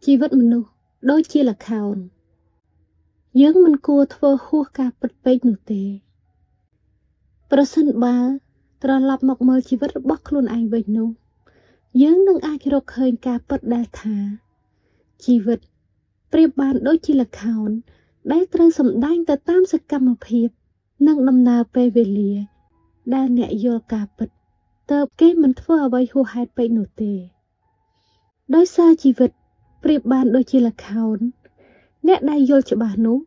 ជីវិតមនុស្សដូចជាល្ខោនយើងមិនគួរធ្វើហួសការពិតពេកនោះទេប្រសិនបើត្រឡប់មកមើលជីវិតរបស់ខ្លួនឯងវិញនោះយើងនឹងអាចរកឃើញការពិតដែលថាជីវិតប្រៀបបានដូចជាល្ខោនដែលត្រូវសម្ដែងទៅតាមសកម្មភាពនិងដំណើរពេលវេលាដែលអ្នកយល់ការពិតទើបគេមិនធ្វើអ្វីហួសហេតុពេកនោះទេដោយសារជីវិតប្រៀបបានដូចជាល្ខោនអ្នកដែលយល់ច្បាស់នោះ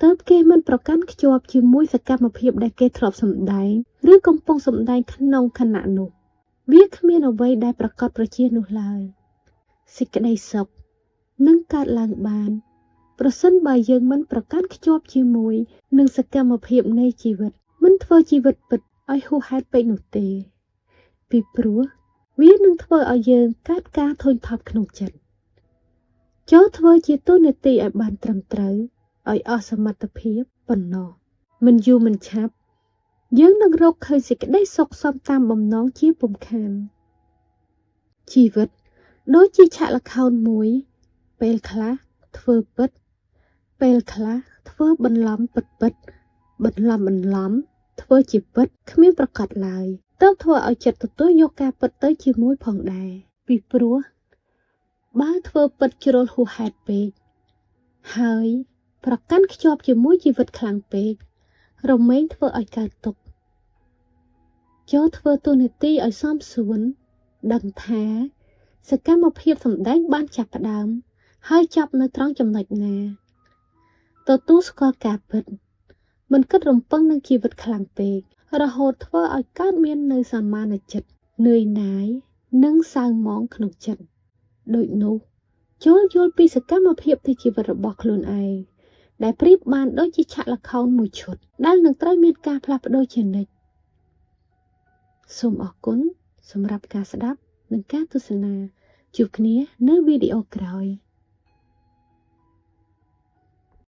ទើបគេមិនប្រកាន់ខ្ជាប់ជាមួយសកម្មភាពដែលគេធ្លាប់សម្ដែងឬកំពុងសម្ដែងក្នុងខណៈនោះវាគ្មានអ្វីដែលប្រកបប្រជានោះឡើយសេចក្តីសុខនឹងកើតឡើងបានប្រសិនបើយើងមិនប្រកាន់ខ្ជាប់ជាមួយនឹងសកម្មភាពនៃជីវិតមិនធ្វើជីវិតពិតឲ្យហួសហេតុពេកនោះទេពីព្រោះវានឹងធ្វើឲ្យយើងកើតការធុញថប់ក្នុងចិត្តចូលធ្វើជាតួនាទីឲ្យបានត្រឹមត្រូវឲ្យអស់សមត្ថភាពប៉ុណ្ណោះមិនយូរមិនឆាប់យើងនឹងរកឃើញសេចក្តីសុខសមតាមបំណងជាពុំខានជីវិតដូចជាឆាកល្ខោនមួយពេលខ្លះធ្វើពិតពេលខ្លះធ្វើបន្លំពិតពិតបន្លំបន្លំធ្វើជាពិតគ្មានប្រកបឡើយទើបធ្វើឲ្យចិត្តទទួលយកការពិតទៅជាមួយផងដែរពីព្រោះបើធ្វើពិតជ្រុលហួសហេតុពេកហើយប្រកាន់ខ្ជាប់ជាមួយជីវិតខ្លាំងពេករមែងធ្វើឲ្យកើតទុក្ខចូលធ្វើតួនាទីឲ្យសមសួនដឹងថាសកម្មភាពសម្ដែងបានចាប់ផ្ដើមហើយចប់នៅត្រង់ចំណុចណាទទួលស្គាល់ការពិតមិនគិតរំពឹងនឹងជីវិតខ្លាំងពេករហូតធ្វើឲ្យកើតមាននៅសមានចិត្តនឿយណាយនិងសៅហ្មងក្នុងចិត្តដូចនោះចូលយល់ពីសកម្មភាពនៃជីវិតរបស់ខ្លួនឯងដែលប្រៀបបានដូចជាឆាកល្ខោនមួយឈុតដែលនឹងត្រូវមានការផ្លាស់ប្ដូរជានិច្ចសូមអរគុណសម្រាប់ការស្ដាប់និងការទស្សនាជួបគ្នានៅវីដេអូក្រោយ។